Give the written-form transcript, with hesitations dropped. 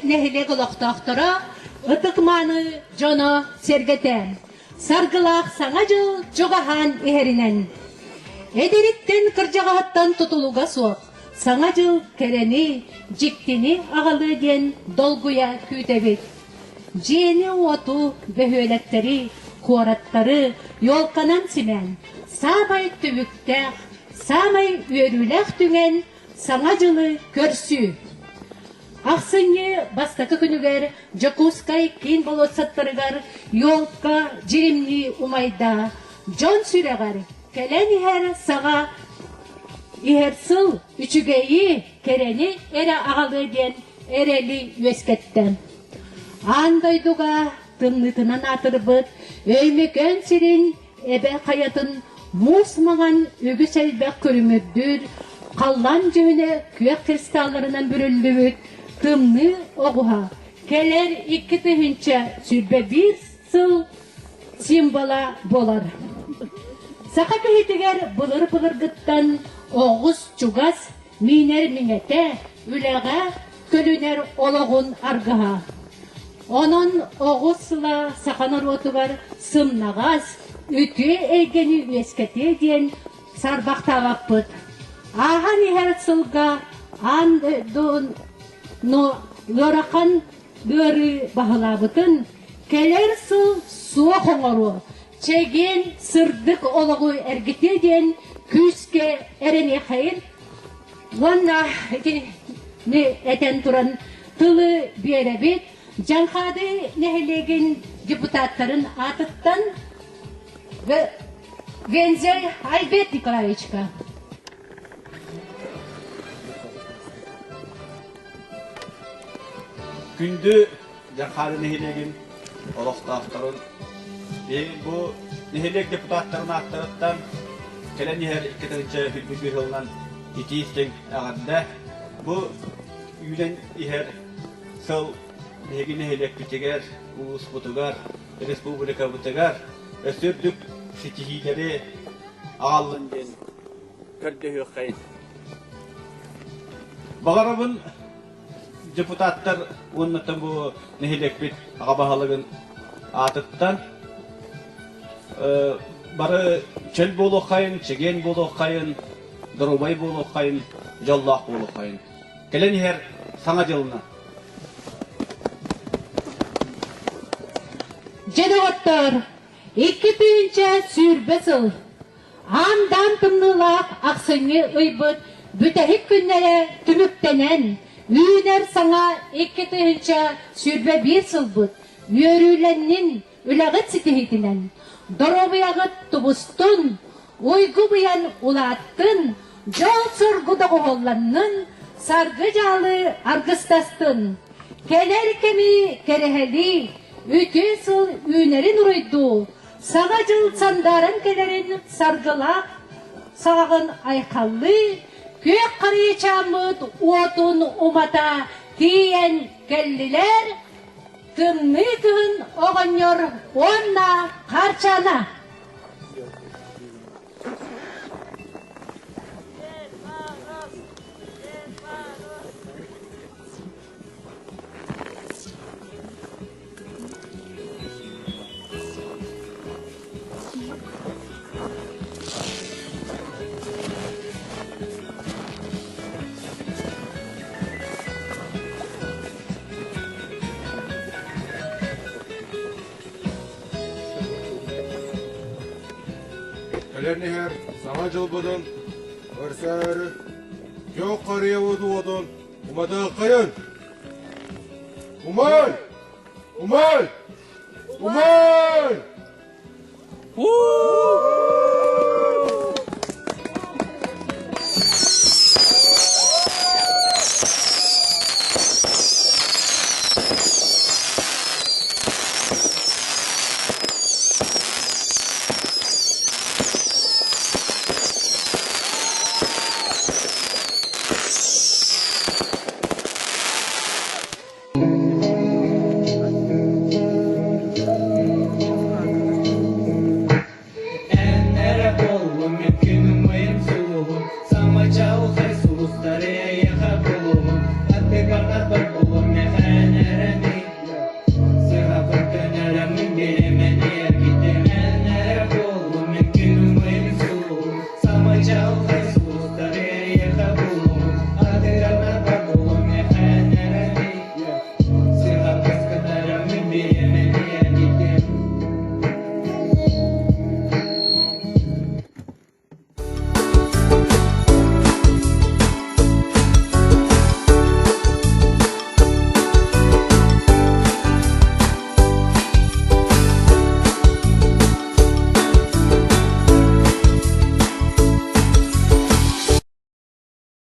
нэһилиэк олохтоохторо, ытык-мааны дьоно сэргэтэ, саргылаах Саҥа дьыл чугаһаан иһэринэн. Эдэриттэн кырдьаҕаһыттан тутулуга суох Саҥа дьыл кэрэни, дьиктини аҕалыа диэн долгуйа күүтэбит. Дьиэни-уоту, бөһүөлэктэри, куораттары елканан симээн, саамай түбүктээх, саамай үөрүүлээх түгэн Саҥа дьылы көрсүү. Ахсынньы бастакы күнүгэр Дьокуускай киин болуоссаттарыгар елка дьиримнии умайда. Дьон сүрэҕэр кэлэн иһэр саҕа иһэр сыл үчүгэйи, кэрэни эрэ аҕалыа диэн эрэли үөскэттэ. Аан дойдуга тымныытынан аатырбыт Өймөкөөн сирин Эбэ хайатын муус маҥан үгүс элбэх күрүмүрдүүр, халлаан дьүһүнэ күөх кристалларынан бүрүллүбүт тымныы оҕуһа кэлэр 2021 сыл символа буолар. Саха киһитигэр былыр-былыргыттан оҕус чугас миинэр миҥэтэ, үлэҕэ көлүнэр олоҕун аргыһа. Онон оҕус сыла саха норуотугар сымнаҕас, үтүө эйгэни үөскэтиэ диэн саарбахтаабаппыт. Ааһан иһэр сылга аан дойдуну ыарахан ыарыы баһылаабытын кэлэр сыл суох оҥоруо, чэгиэн сырдык олоҕу эргитиэ диэн күүскэ эрэниэхэйин уонна итини этэн туран тылы биэрэбит Дьаҥхаады нэһилиэгин депутаттарын аатыттан Вензель Альберт Николаевичка. Күндү Дьаҥхаады нэһилиэгин олохтоохторун бу нэһилиэк депутаттарын ааттарыттан кэлэн иһэр 2 сылынан итии-истиҥ эҕэрдэ. Бу үүнэн иһэр сыл биһиги нэһилиэкпитигэр, улууспутугар, республикабытыгар өссө үрдүк ситиһиилэри аҕаллын диэн көрдөһүөххэйин. Баҕарабын депутаттар уонна бу нэһилиэкпит аҕа баһылыгын аатыттан бары чөл буолуоххайын, чэгиэн буолуоххайын, доруобай буолуоххайын, дьоллоох буолуоххайын. Кэлэн иһэр Саҥа дьылынан! Дьэ доҕоттоор, 2020 сыл аан-даан тымныылаах ахсынньы ыйбыт бүтэһик күннэрэ түмүктэнэн, үүнэр саҥа 2021 сылбыт үөрүүлэннин, үлэҕит ситиһиитинэн, доруобуйаҕыт тубустун, уйгу-быйан улааттын, дьол-соргу доҕуһуолланнын, саргы-дьаалы аргыстастын! Кэлэр кэми кэрэһэлии, үтүө сыл үүнэрин уруйдуу, Саҥа дьыл сандааран кэлэрин саргылаах саҕаҕын айхаллыы, күөх харыйачааммыт уотун умата тиийэн кэллилэр, тымныы кыһын оҕонньор уонна Харчана. Кэлэн иһэр Саҥа дьылбытын көрсөөрү күөх харыйабыт уотун уматыаххайын! Умай! Умай! Умай!